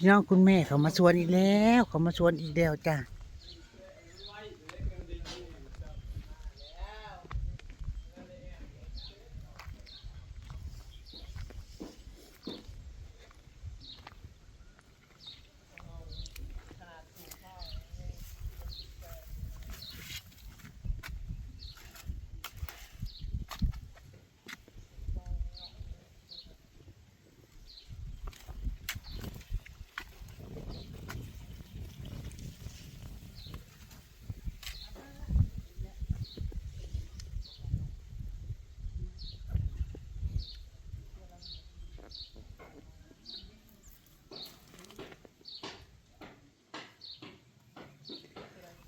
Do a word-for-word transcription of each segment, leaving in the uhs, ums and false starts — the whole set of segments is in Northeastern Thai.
พี่น้อง คุณแม่เขามาสวนอีกแล้ว เขามาสวนอีกแล้วจ้า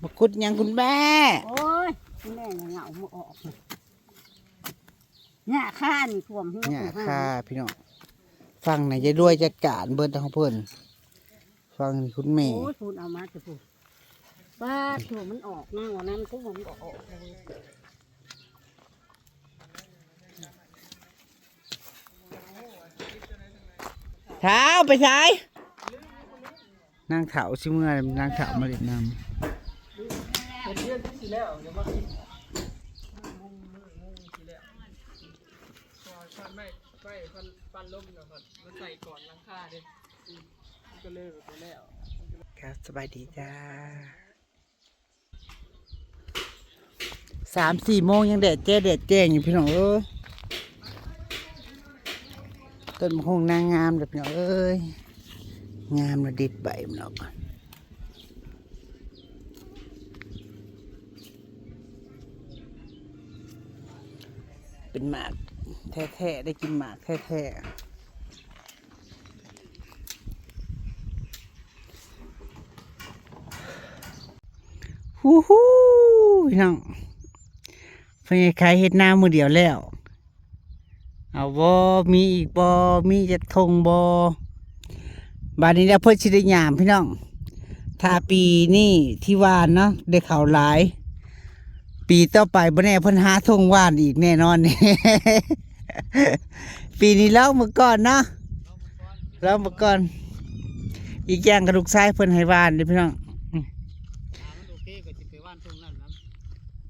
มาขุดหยังคุณแม่ โอ้ย คุณแม่เหงามาออก หญ้าคานี่ท่วมหัว หญ้าคาพี่น้อง ฝั่งไหนจะด้วยจัดการเบิดของเพิ่น ฝั่งนี้คุณแม่ โอ้ย พูนเอามาจะพูน ป้าด ท่วมมันออก นั่งวันนั้นก็มันออกเลย เท้าไปใช้ นางเฒ่าสิเมื่อ นางเฒ่ามาเล่นนำ เฮ็ดเรือนที่สิแล้ว เดี๋ยวมาคิด มุงมุงมุงสิแล้ว ก่อนไม้ไม้พันปันลมนะก่อนมาใส่ก่อนหลังคาเด้ อืมมันก็เลยแบบนี้แล้ว ครับ สบายดีจ้า สามสี่โมงยังแดดแจ้แดดแจ้งอยู่พี่น้องเอ้ย ต้นมะฮงนางงามเด้อพี่น้องเอ้ย งามระดิบใบมันออก เป็นหมากแท้ๆ ได้กินหมากแท้ๆ ฮู้ฮู้ พี่น้อง เพิ่นขายเฮ็ดนามื้อเดียวแล้ว เอาบ่ มีอีกบ่ มีจักทงบ่ บาดนี้แล้วเพิ่นสิได้ยามพี่น้อง ถ้าปีนี้ที่หว่านเนาะ ได้ข้าวหลาย ปีต่อไปบ่แน่เพิ่นหาทงหว่านอีกแน่นอน ปีนี้ลองเบิ่งก่อนเนาะ ลองเบิ่งก่อน อีกอย่างก็ลูกชายเพิ่นให้หว่านเด้อพี่น้อง อืม มันโอเคก็สิไปหว่านตรงนั้นนะ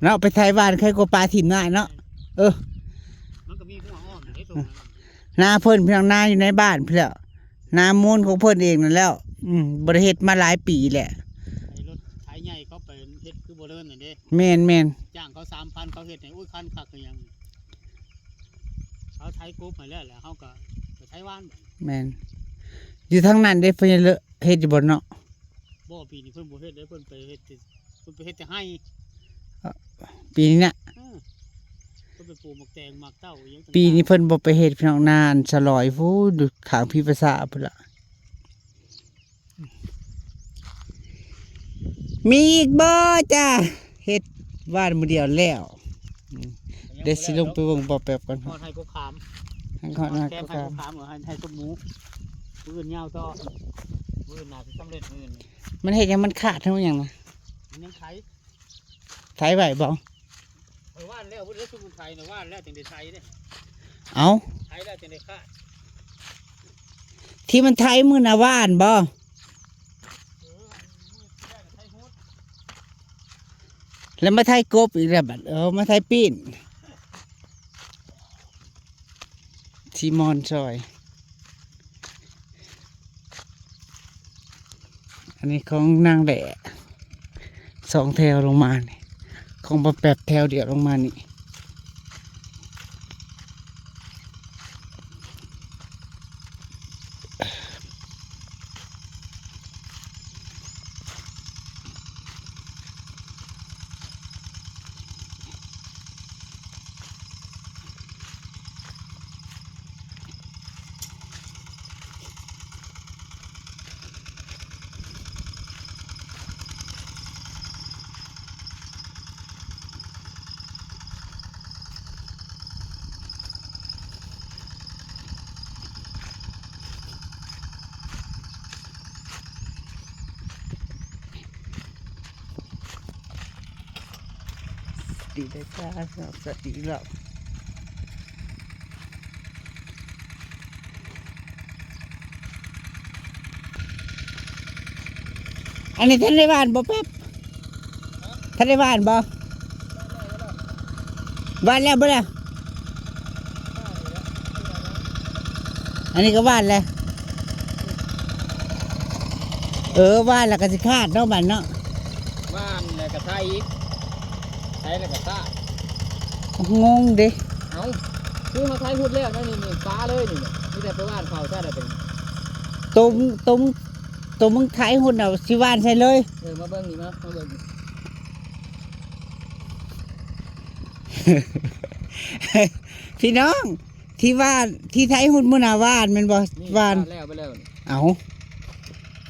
เนาะ ไปไถหว่านใครกว่าปลาถิ่มหน้าเนาะ เออ มันก็มีหัวอ้อมอยู่ในตรงนั้น นาเพิ่นพี่น้อง นาอยู่ในบ้านพี่นแหล้ว นามูลของเพิ่นเองนั่นแหล้ว อืม บ่ได้เฮ็ดมาหลายปีแหละ ไอ้รถไถใหญ่เขาไปเฮ็ดคือบ่เลินนั่นเด้ แม่นๆ จ้างเขาสามพัน เขาเฮ็ดให้ อุ้ย คันคักคือหยัง เขาไถกบให้แล้วแหละ เขาก็ไปไถหว่าน แม่น อยู่ทางนั้นเด้ เพิ่นเลอะเฮ็ดอยู่บ่เนาะ บ่ ปีนี้เพิ่นบ่เฮ็ดเด้ เพิ่นไปเฮ็ดแต่ เพิ่นไปเฮ็ดแต่ไฮ่ เอ่อ ปีนี้น่ะ เออ เพิ่นไปปลูกหมากแตงหมากเต้าอิหยังต่างๆ ปีนี้เพิ่นบ่ไปเฮ็ดพี่น้อง นาอันสลอยพู้น อยู่ข้างพี่ภาษาพุ้นล่ะ มีอีกบ่จ้า เฮ็ดหว่านมื้อเดียวแล้ว อืม เดี๋ยวสิลงไปเบิ่งบ่อแป๊บก่อน ฮอดไฮ่กกขาม ทางฮอดไฮ่กกขาม ฮอดไฮ่กกขาม เออ ไฮ่ ไฮ่กกหมู มื้ออื่นยาวต่อ มื้ออื่นน่าสิสำเร็จมื้ออื่น มันเฮ็ดหยัง มันขาดทั้งหยังนะ มันยังไถ ไถไหวบ่ เออ หว่านแล้ว เพิ่นเลยซุมมันไถน่ะ หว่านแล้วจังได้ไถเด้ เอ้า ไถแล้วจังได้คาด ที่มันไถมื้อน่ะหว่านบ่ เออ มื้อที่แรกก็ไถฮุด แล้วมาไถกบอีกแล้วบัด เออ มาไถปีน ที่มอนซอย อันนี้ของนางแหล่ สองแถวลงมานี่ ของป้าแป๊บแถวเดียวลงมานี่ ดีเลยจ้า สวัสดีแล้ว สวัสดีพี่น้อง อันนี้ทันได้หว่านบ่แป๊บ ทันได้หว่านบ่ หว่านแล้วบ่ล่ะ อันนี้ก็หว่านแล้ว เออ หว่านแล้วก็สิคาดเนาะบัดเนาะ หว่านแล้วก็ไถอีก ไถแล้วก็คาด งงเด้ เอ้า คือเขาไถฮุดแล้วนั่นนี่ นี่ปาเลยนี่ มีแต่ไปหว่านเขาใช่แล้วเป็น ตรง ตรง ตรงมึงไถฮุดน่ะ สิหว่านใส่เลย เออ มาเบิ่งนี่มา มาเบิ่ง พี่น้อง ที่ว่า ที่ไถฮุดมื้อน่ะหว่านแม่นบ่ นี่ หว่าน หว่านแล้วไปแล้วนี่ เอ้า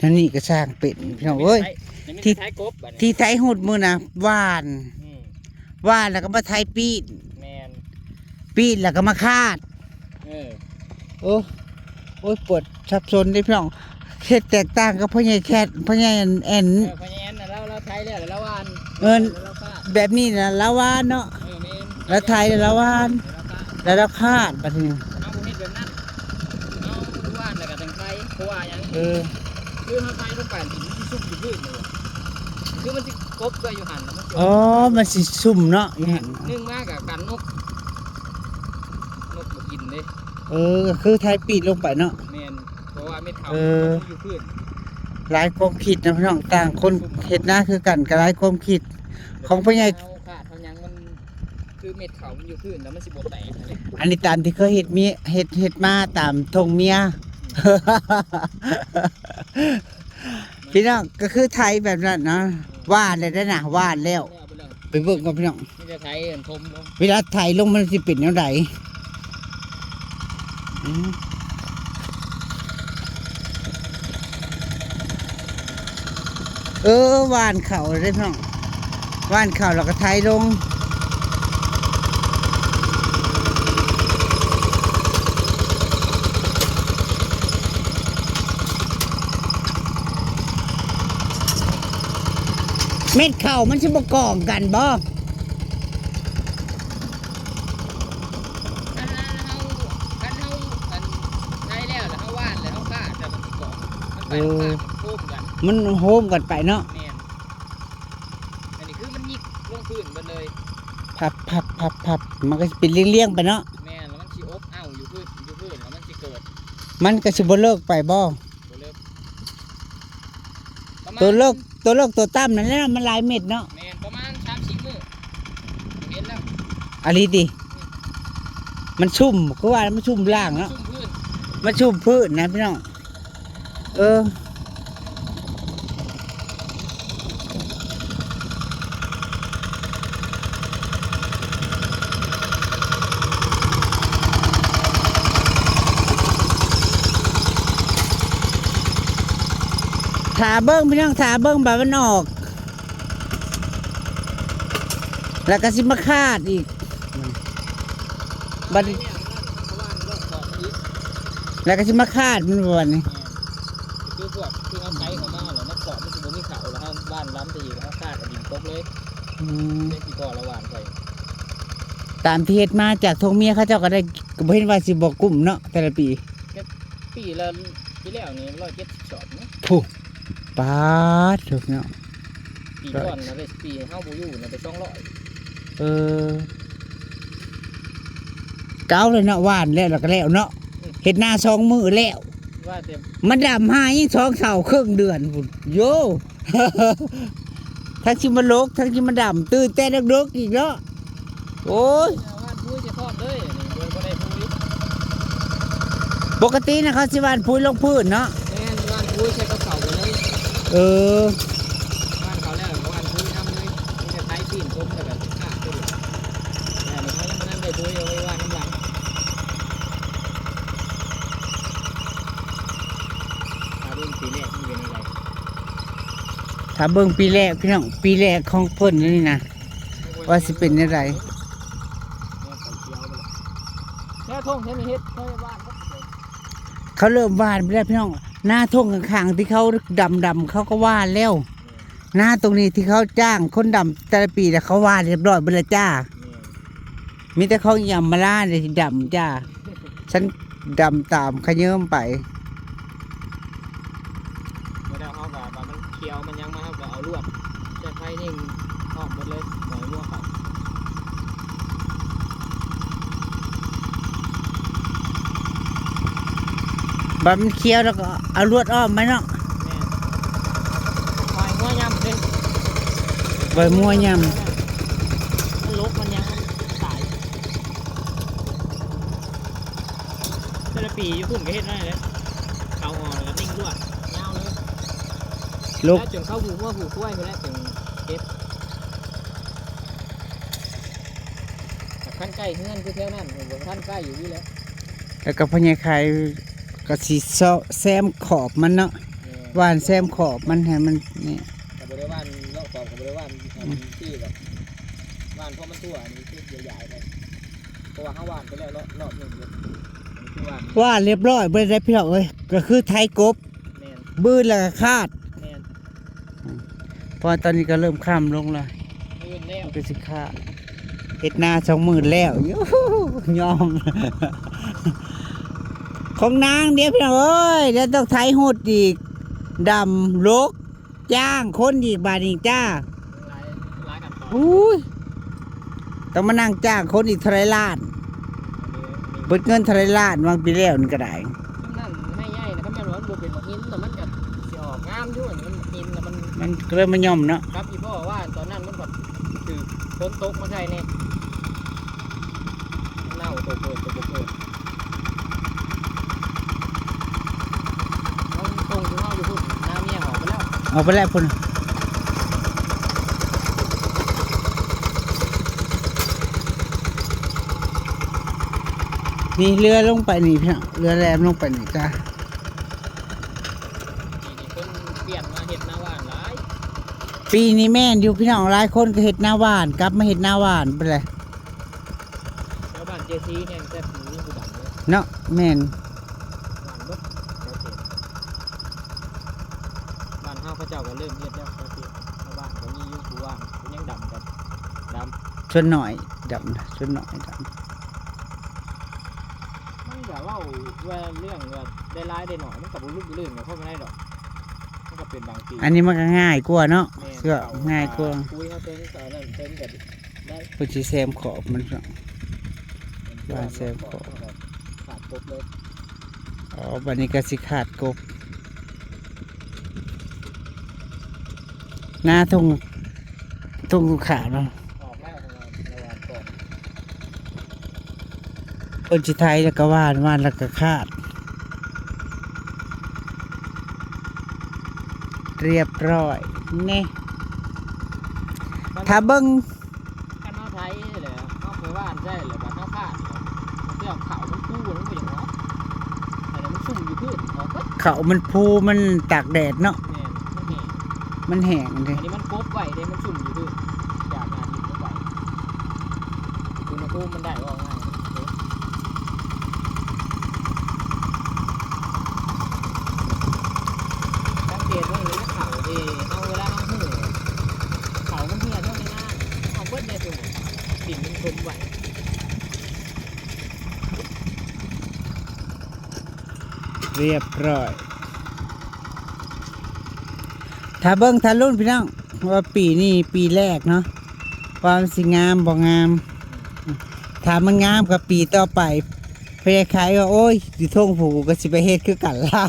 นั่นนี่ก็ช่างเป็น พี่น้องเอ้ย ยังมีแต่ไถ ยังมีแต่ไถกบบัดนี้ ที่ไถฮุดมื้อน่ะหว่าน อืม หว่านแล้วก็มาไถปีน แม่น ปีนแล้วก็มาคาด เออ โอ้ โอ้ย ปวดสับสนเด้พี่น้อง เฮ็ดแตกต่างกับพ่อใหญ่แคท พ่อใหญ่แอน แอน เออ พ่อใหญ่แอนน่ะ ลาว ลาวไถแล้ว ลาวหว่าน เอิ้น ลาวคาด แบบนี้น่ะ ลาวหว่านเนาะ เออ แม่น ลาวไถแล้วลาวหว่าน ลาวคาด แล้วลาวคาดบัดนี้ เฮาบ่เฮ็ดแบบนั้น เฮาหว่านแล้วก็จั่งไถ เพราะว่าหยัง เออ คือเฮาไถลงไปนี่มันสิซุ่มอยู่พื้นนี่ คือมันสิกบไว้อยู่หั่น แล้วมันสิ อ๋อ มันสิซุ่มเนาะอยู่หั่น นึ่งมากอะกันนก นกบ่กินเด้ เออ ก็คือไถปีนลงไปเนาะ แม่น เพราะว่าเม็ดข้าว เออ มันอยู่พื้น หลายความคิดนะพี่น้อง ต่างคนเฮ็ดนาคือกันก็หลายความคิด ของพ่อใหญ่ เฮาคาดเฮาหยังมัน คือเม็ดข้าวมันอยู่พื้นแล้วมันสิบ่แตกนั่นแหละ อันนี้ตามที่เคยเฮ็ดมี เฮ็ด เฮ็ดมาตามท่งเมีย พี่น้อง ก็คือไถแบบนั้นนะ หว่านแล้วเด้อนะ หว่านแล้ว แล้วไปเลย ไปเบิ่งก่อนพี่น้อง มีแต่ไถอันถมลง เวลาไถลงมันสิเป็นแนวใด อืม เออ หว่านข้าวเด้อพี่น้อง หว่านข้าวแล้วก็ไถลง เม็ดข้าวมันสิบ่กองกันบ่ คันเฮา คันเฮา คันไถแล้ว แล้วเฮาหว่าน แล้วเฮาคาด แล้วมันสิกอง มันไป เออ มันคาด มันโฮมกัน มันโฮมกันไปเนาะ แม่น อันนี้คือมันหยิกลงพื้นเบิดเลย พับ พับ พับ พับ มันก็สิเป็นเรียงๆไปเนาะ แม่น แล้วมันสิอบอ้าวอยู่พื้น อยู่พื้น แล้วมันสิเกิด มันก็สิบ่เลิกไปบ่ บ่เลิก ประมาณ ตัวเลิก ตัวเลิกตัวต่ำนั่นแหละ มันหลายเม็ดเนาะ แม่น ประมาณสามสี่มื้อ เห็นแล้ว อะลีติ อืม มันชุ่ม คือว่ามันชุ่มล่างเนาะ ชุ่มพื้น มันชุ่มพื้นนะพี่น้อง เออ ถ้าเบิ่งพี่น้อง ถ้าเบิ่งบาดมันออก แล้วก็สิมาคาดอีก บัดนี้ แล้วก็สิมาคาดมันบ่บัดนี้ คือพวกที่เขาไถเข้ามาแล้วในขอบมันสิบ่มีเขา แล้วเขาหว่านล้ำไปอีก แล้วเขาคาดเอาดินกลบเลย อืม เล่นที่พ่อละหว่านไป ตามที่เฮ็ดมาจากท่งเมียเขาเจ้าก็ได้ ก็บ่เห็นว่าสิบ่กุ้มเนาะ แต่ละปี ปีละ ปีแล้วนี่ร้อยเจ็ดสิบสอบเนาะ ผู้ ปาด ถูกเนาะ ปีก่อนนะ ไปปีเฮาบ่อยู่นะ ไปสองร้อย เออ เก่าเลยเนาะ หว่านแล้ว แล้วก็แล้วเนาะ อืม เฮ็ดนาสองมื้อแล้ว ว่าแต่ มันดำหายังสองเท่าครึ่งเดือนพุ้น โย ทั้งสิมาลก ทั้งสิมาดำ ตื่นแต่ดึกๆอีกเนาะ โอ้ย หว่านปุ๋ยจะพร้อมเลย นี่บ่ บ่ได้ปุ๋ย ปกตินะเขาสิหว่านปุ๋ยลงพื้นเนาะ แม่น หว่านปุ๋ยใส่กระเป๋าไปเลย เออ หว่านเขาแล้วหว่านปุ๋ยนำเลย มีแต่ไถปีนต้มแล้วก็ฆ่าตัวเดียว แต่เขายังบ่ทันได้ปุ๋ย เอาไว้หว่านน้ำหลัง ถ้าเบิ่งปีแรกมันเป็นอะไร ถ้าเบิ่งปีแรกพี่น้อง ปีแรกของเพิ่นนี่นะ ว่าสิเป็นจั่งใด แค่ท่งแค่นี้เฮ็ด เคยหว่านบ่ เขาเริ่มหว่านไปแล้วพี่น้อง นาท่งข้างๆที่เขาดำๆเขาก็หว่านแล้ว นาตรงนี้ที่เขาจ้างคนดำแต่ละปีน่ะเขาหว่านเรียบร้อยเบิดแล้วจ้า มีแต่ของยำมาล่าเนี่ยที่ดำจ้า ฉันดำตามขะเยิ้มไป เมื่อเฮาก็ว่ามัน ขียวมันยังมา เฮาก็เอาลวดใส่ไฟนิ่งออกหมดเลย ปล่อยงัวเขา บัดมันเขียวแล้วก็เอาลวดอ้อมไปเนาะ แม่น ปล่อยงัวยำเด้ ปล่อยงัวยำ มันลกมันยังตาย แต่ละปีอยู่พุ่นก็เฮ็ดนั่นแหละ เขาออกแล้วก็นิ่งลวดยาวเลย ลก แล้วจนเข้าหูงัวหูควายไปแล้วจนเก็บ แต่คันใกล้เฮือนคือแถวนั้น ผมบอกคันใกล้อยู่นี่แหละ แล้วก็พ่อใหญ่ไข่ก็สิเซาะแซมขอบมันเนาะ เออ หว่านแซมขอบมันให้มันนี่ ก็บ่ได้หว่านเลาะขอบก็บ่ได้หว่าน อืม ที่แบบหว่านเพราะมันทั่ว อันนี้คือใหญ่ๆไป เพราะว่าเขาหว่านไปแล้วรอบรอบหนึ่งเลย อันนี้คือหว่าน หว่านเรียบร้อยบ่ได้พี่น้องเอ้ย ก็คือไถกบ แม่น บืนแล้วก็คาด แม่น เพราะว่าตอนนี้ก็เริ่มค่ำลงแล้ว มื่นแล้ว มันก็สิคาด เฮ็ดนาสองมื้อแล้ว ยู้ฮู้ ยอม ของนางเดี๋ยวพี่น้องเอ้ย เดี๋ยวต้องไถหดอีก ดำลก จ้างคนอีกบาดนี้จ้า หลายหลายขั้นตอน อุ้ย ต้องมานั่งจ้างคนอีกเท่าไรล้าน เบิดเงินเท่าไรล้านวางปีแล้วนี่ก็ได้ นั่นไม่ใหญ่นะ ถ้าแม่นว่ามันบ่เป็นหินแต่มันก็สิออกงามอยู่ อันนี้มันหินแล้วมัน มันก็เริ่มมาย่อมเนาะ ครับอีพ่อว่าตอนนั้นมันแบบถือฝนตกมาใส่เนี่ยเน่าตัวเกิดตัวบ่เกิด เอาตรงที่เฮาอยู่พุ่น หน้าเมียออกไปแล้ว เอาไปแล้วพุ่น นี่เรือลงไปนี่พี่น้อง เรือแลมลงไปนี่จ้า นี่นี่เพิ่นเปลี่ยนมาเฮ็ดนาหว่านหลาย ปีนี้แม่นอยู่พี่น้อง หลายคนก็เฮ็ดนาหว่าน กลับมาเฮ็ดนาหว่านไปเลย แถวบ้านเจซีแห่งแต่ปีนี้คือดังเลย เนาะ แม่น หว่านเบิดแถวเขต บ้านเฮาเขาเจ้าก็เริ่มเฮ็ดแล้ว แถวเขตชาวบ้านก็มีอยู่ผู้หว่าน ยังดำกัน ดำ ส่วนน้อยดำนะ ส่วนน้อยดำ มันก็เว้าว่าเรื่องว่าได้หลายได้น้อย มันก็บ่ลึกบ่ลื่นกับพวกนั้นดอก มันก็เป็นบางปี อันนี้มันก็ง่ายกว่าเนาะ แม่น เชื่อง่ายกว่า คุยเขาเทิงก็นั่นเทิงก็ได้ เพิ่นสิแซมขอบมัน บ้านแซมขอบ ขาดครบเลย อ๋อ บัดนี้ก็สิคาดกบ หน้าทุ่ง ทุ่งสุขาวเนาะ ออกแล้วของเราระหว่างก่อน เพิ่นสิไถแล้วก็หว่าน หว่านแล้วก็คาด เรียบร้อย นี่ ถ้าเบิ่ง คันเฮาไถแหละเฮาไปหว่านใส่แล้วบัดเฮาคาดแล้วเสื้อขาวมันปูมันบ่อยากออก แต่มันซุ่มอยู่พื้นออกเบิด เขามันพูมันตากแดดเนาะ แม่นมันแห้ง มันแห้งเด้ อันนี้มันกบไว้เด้ มันซุ่มอยู่พื้น อยากงานดินลงไป อุณหภูมิมันได้ว่าง่าย สังเกตเบิ่งเลยนะ เขาที่เฮาเวลาเฮาหื้อ เขามันเหี่ยวเท่าในหน้า เอาเบิดได้ซุ่ม ดินมันซุ่มไว้ เรียบร้อย ถ้าเบิ่งถ้าลุ้นพี่น้อง ว่าปีนี้ปีแรกเนาะ ว่ามันสิงามบ่งาม ถ้ามันงามก็ปีต่อไป พ่อใหญ่ไข่ว่า โอ้ย อยู่ท่งผู้ก็สิไปเฮ็ดคือกันล่ะ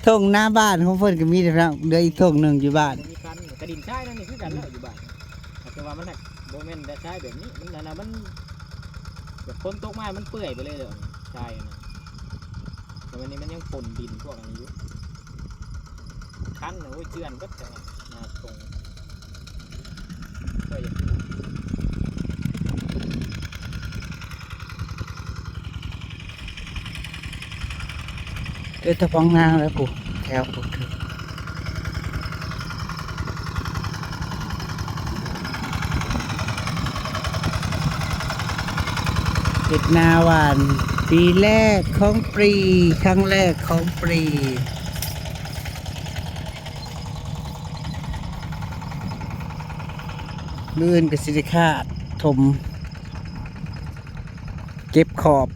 ท่งหน้าบ้านของเพิ่นก็มีแต่พี่น้อง เหลืออีกท่งหนึ่งอยู่บ้าน มีคันกระดิ่งใช่นั่นนี่คือกันแล้วอยู่บ้าน แต่ว่ามันหักบ่แม่นแต่ใช่แบบนี้ มันอันนั้นมัน แบบฝนตกมามันเปื่อยไปเลยเด้อใช่นะ แต่วันนี้มันยังปนดินพวกอันนี้อยู่ คันน่ะ โอ้ย เจือนก็จะมาตรง ก็อย่าง เออตะพองนางแล้วกู แถวกูถือ เฮ็ดนาหว่านปีแรกของปี ครั้งแรกของปี มื้ออื่นก็สิได้คาดถม เก็บขอบ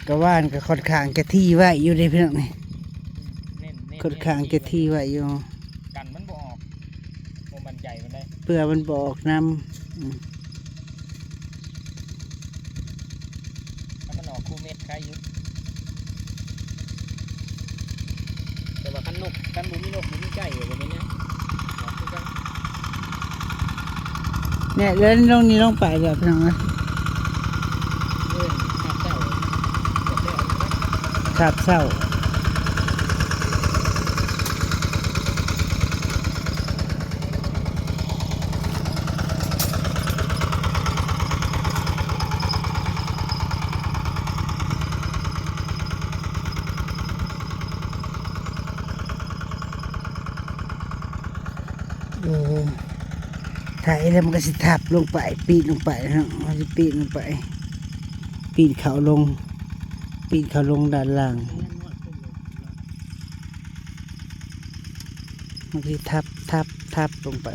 กะว่านก็ค่อนข้างจะถี่ไว้อยู่เด้พี่น้องนี่ เน้นเน้น ค่อนข้างจะถี่ไว้อยู่ กันมันบ่ออก บ่มั่นใจปานใด เพื่อมันบ่ออกนำ อืม ถ้ามันออกคู่เม็ดใครอยู่ แต่ว่าคันนก คันบ่มีนก บ่มีไก่ ก็บ่แม่นหยัง ออกคือกัน เนี่ย เดินลงนี่ลงไปแบบนั้นนะ เดินทับเสา ทับเสา โอ้ ไถแล้วมันก็สิทับลงไป ปีนลงไปเนาะ มันสิปีนลงไป ปีนเขาลง ปีนเขาลงด้านล่าง มันสิทับ ทับ ทับลงไป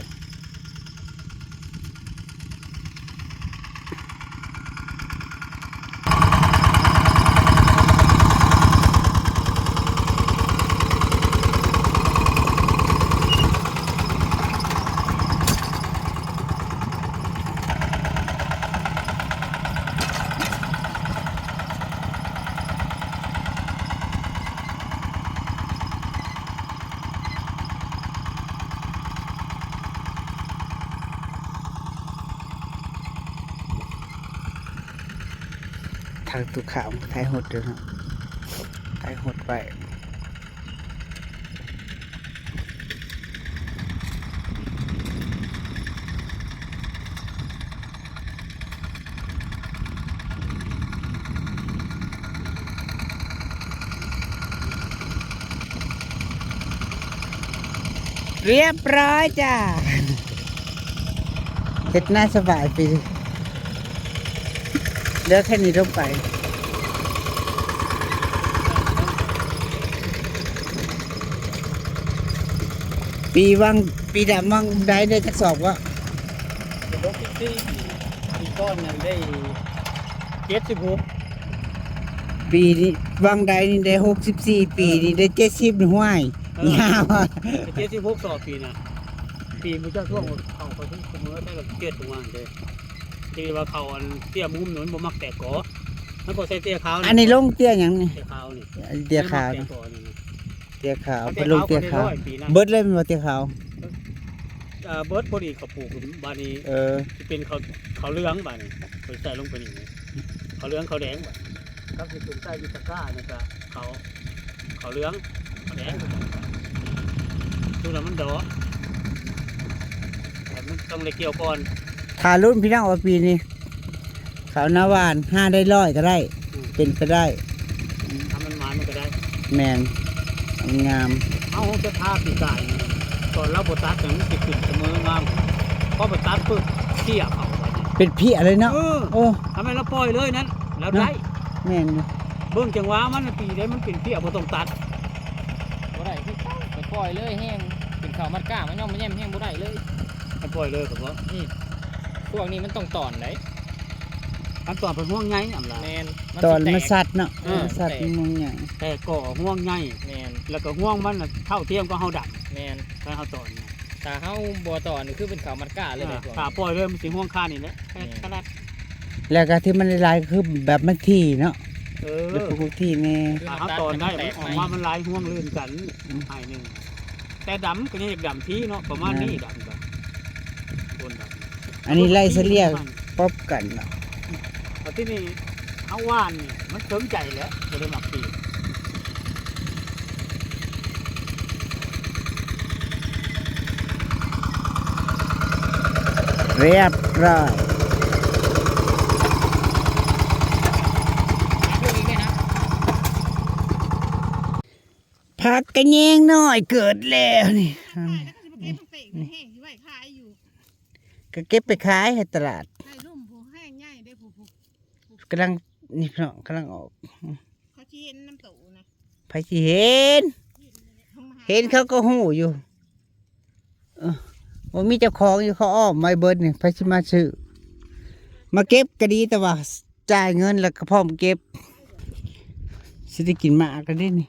ทางตุขาวถ่ายหดอยู่เนาะ ถ่ายหดไป เรียบร้อยจ้า เฮ็ดหน้าสบายปีนี้ เหลือแค่นี้ลงไป ปีหว่าง ปีดำหว่างได้ ได้จักสอบวะ หกสิบสี่ ปีก่อนนั้นได้เจ็ดสิบหก ปีนี้หว่างได้นี่ได้หกสิบสี่ ปีนี้ได้เจ็ดสิบ นี่ห้วย เออ ยาวอะ เจ็ดสิบหกสอบปีน่ะ ปีมันจะช่วงเขา เขาถึงเสมอได้กับเจ็ดประมาณเด้ ที่ว่าเขาอันเตี้ยมุมนี่มันบ่มักแตกกอ มันก็ใส่เตี้ยขาวนี่ อันนี้ลงเตี้ยหยังนี่ เตี้ยขาวนี่ เตี้ยขาว มันมักแตกกอนี่นะ เตี้ยขาว มัน ไปลงเตี้ยขาว เตี้ยขาว เบิดเลยแม่นบ่เตี้ยขาว เอ่อ เบิดพอดีเขาปลูกบาดนี้ เออ สิเป็นเขา เขาเหลืองบาดนี้ ไปใส่ลงไปนี่ เขาเหลืองเขาแดงบาดนี้ ครับ สิเป็นใส่วิสก้านี่ก็เขา เขาเหลือง เขาแดง ช่วงนั้นมันดอก แต่มันต้องได้เกี่ยวก่อน ถ้ารุ่นพี่น้องว่าปีนี้ เขาหน้าหว่าน ห้าได้ร้อยก็ได้ อืม เป็นไปได้ ถ้ามันหมานมันก็ได้ แม่น มันงาม เอาของเจ้าท่าปีกายนี่ ตอนเราบ่ตัดเนี่ยมันสิขึ้นเสมองาม พอบ่ตัดปุ๊บเพี้ยเขาไปนี่ เป็นเพี้ยเลยเนาะ เออ โอ้ ทำไมเราปล่อยเลยนั้น เราได้ เนาะ แม่นอยู่ เบิ่งจังหวะมันน่ะ ปีใดมันเป็นเพี้ยบ่ต้องตัด บ่ได้คือเก่า ไปปล่อยเลยแฮง เป็นข้าวมัดก้า มันย่อมมันแย่มแฮงบ่ได้เลย มันปล่อยเลยก็บ่ อืม พวกนี้มันต้องตอนได๋ มันตอนเพิ่นห่วงใยอำล่ะ แม่น มัน ตอน สิแตก มันสัดเนาะ เออ มันสัด แตก มันห่วงใย แต่ก่อห่วงใย แม่น แล้วก็ห่วงมันน่ะเท่าเทียมกับเฮาดัน แม่น ถ้าเฮาตอนน่ะ ถ้าเฮาบ่ตอนนี่คือเป็นข้าวมัดก้าเลย อ่า เด้พวกนี้ ถ้าปล่อยเลยมันสิห่วงคานี่แหละ แม่น ขนาด แล้วก็ที่มันหลายๆคือแบบมันถี่เนาะ เออ แล้วปลูกถี่แน่ ถ้าเฮาตอนได้ มันออกมามันหลายห่วงลื่นกัน อืม ให้หนึ่ง แต่ดำก็ยังอยากดำที่เนาะ ประมาณนี้ นั่น ดำก็ คนดำ อันนี้ไล่เฉลี่ย ปบกันเนาะ เอาที่นี่ เอาหว่านนี่ มันเถิงใจแล้ว บ่ได้มักปี เรียบร้อย ผักกะแยงน้อยเกิดแล้วนี่ แล้วก็สิไปเก็บเปกมันแห้งสิไว้ขายอยู่ ก็เก็บไปขายให้ตลาด ให้ลุ่มผู้แห้งใหญ่ได้ผู้ ผู้ กำลัง นี่พี่น้อง กำลังออก เขาสิเห็นนำโตนะ ไผสิเห็น เห็นเขาก็ฮู้อยู่ เออ บ่มีเจ้าของอยู่ เขาอ้อมไว้เบิดนี่ ไผสิมาซื้อ มาเก็บก็ดี แต่ว่าจ่ายเงินแล้วก็พร้อมเก็บ สิได้กินหมากก็ได้นี่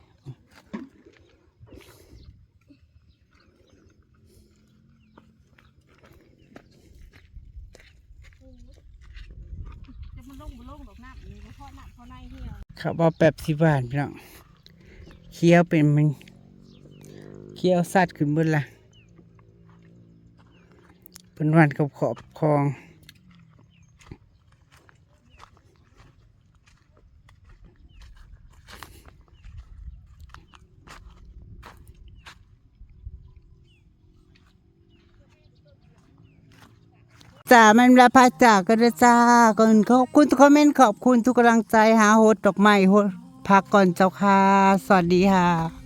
จะมันลงบ่ลงดอกน้ำนี่บ่พอน้ำพอในเหี่ยว เขาบอกแบบสิหวานพี่น้อง เคี้ยวเป็นมัน เคี้ยวสัดขึ้นเบิดละ เป็นหวานกับขอบคลอง จ้า มันละพาจากกันเด้อจ้า ขอบคุณทุกคอมเมนต์ ขอบคุณทุกกำลังใจ หาโฮดดอกไม้โฮดผักก่อนเจ้าค่ะ สวัสดีค่ะ